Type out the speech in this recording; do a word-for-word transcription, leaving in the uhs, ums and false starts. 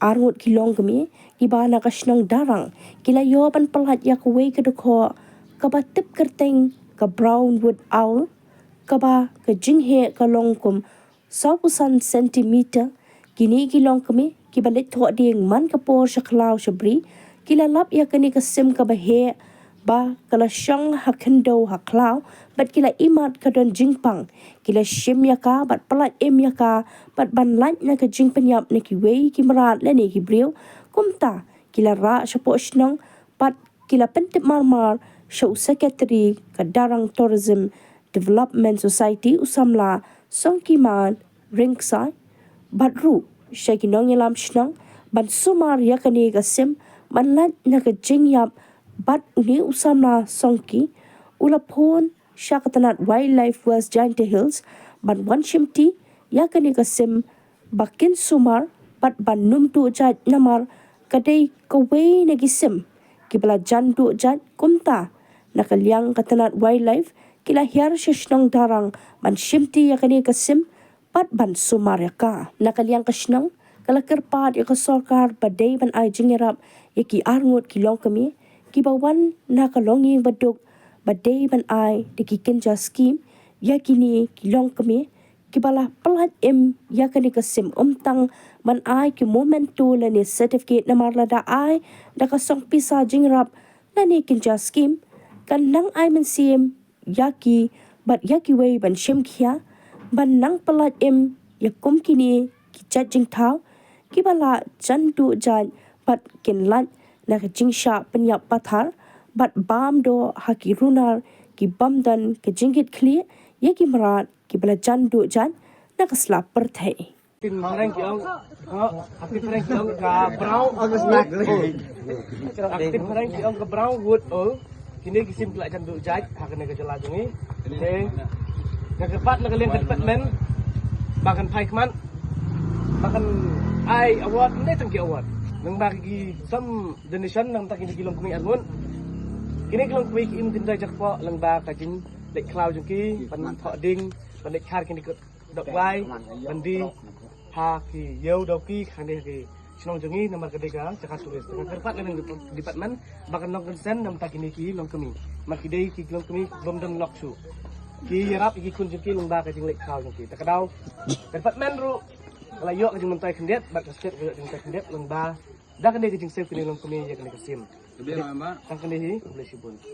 Arngut ki longkmie kiba na ka shnong Darrang ki la ïoh ban pyllait ïa kawei ka dkhot kaba tip kyrteng ka Brownwood Owl, kaba ka jingheh ka long kum saw phew san centimeter. Kine ki longkmie kiba leit thoh dieng man ka por sha khlaw sha bri ki la lap ïa kane ka sim kaba heh ba ka la shong ha khyndew ha khlaw bad ki la imat ka don jingpang. Ki la shim ïa ka bad pyllait im ïa ka bad ban lait na ka jingpynïap na kiwei ki mrad lane ki briew. Kumta ki la rah shapoh shnong bad ki la pyntip marmar sha u secretary ka Darrang Tourism Development Society, u samla Songkiman Ringsai, bad ruh sha ki nongïalam shnong ban sumar ïa kane ka sim ban lait na ka jingïap. Bad une u samla Songki u la phone sha ka tnat Wildlife West Jaintia Hills ban wan shimti ïa kane ka sim ba kin sumar bad ban nym duh jait namar ka dei kawei na ki sim kiba la jan duh jait. Kumta na ka liang ka tnat Wildlife ki la hiar sha shnong Darrang ban shimti ïa kane ka sim bad ban sumar ïa ka. Na ka liang ka shnong ka la kyrpad ïa ka sorkar ba dei ban ai jingïarap ïa ki arngut ki longkmie kiba wan na ka longïing baduk ba dei ban ai da ki kynja skim ïa kine ki longkmie kiba la pyllait im ïa kane ka sim, ym tang ban ai ki memento lane certificate, namar lada ai da ka song pisa jingïarap lane kynja skim kan nang ai mynsiem ïa ki bad ïa kiwei ban shim khia ban nang pyllait im ïa kum kine ki jait jingthaw kiba la jan duh jait bad kin lait na ka jingshah pynïap pathar bad bam doh ha ki runar ki bam don ka jingkitkhlieh ïa ki mrad kiba la jan duh jait na ka sla pyrthei. Tin phareng ki ong, ha, ha tin phareng ki ong ka brown. Ha tin phareng ki ong ka brown wood owl. Kine ki sim ki la jan duh jait ha kane ka jylla jong ngi. Te nga kyrpad na ka liang ka department ba kan phai khmat ba kan ai award ne tang ki award. Nang ba ki sam donation nang tang kine ki longkmie arngut. Kine ki longkmie ki im kyndai jakpoh lang ba ka jingleit khlaw jong ki ban thoh dieng ban leit khar kine ki dok wai ban die ha ki ïew dawki khang die ha ki shnong jong ngi namar ka dei ka jaka tourist. Nga kyrpad na ka department ba kan long concern namar kine ki longkmie. Namar ki dei ki longkmie bym don lok shuh. Ki ïarap ïa ki khun jong ki lyngba ka jingleit khlaw jong ki. Ta ka daw ka department ruh ka la ïoh ka jingmyntoi khyndiat bad ka state ka ïoh jingmyntoi khyndiat lyngba da kane ka jingsiew kine longkmie ïa kane ka sim. Tang kane hi, khublei shibun.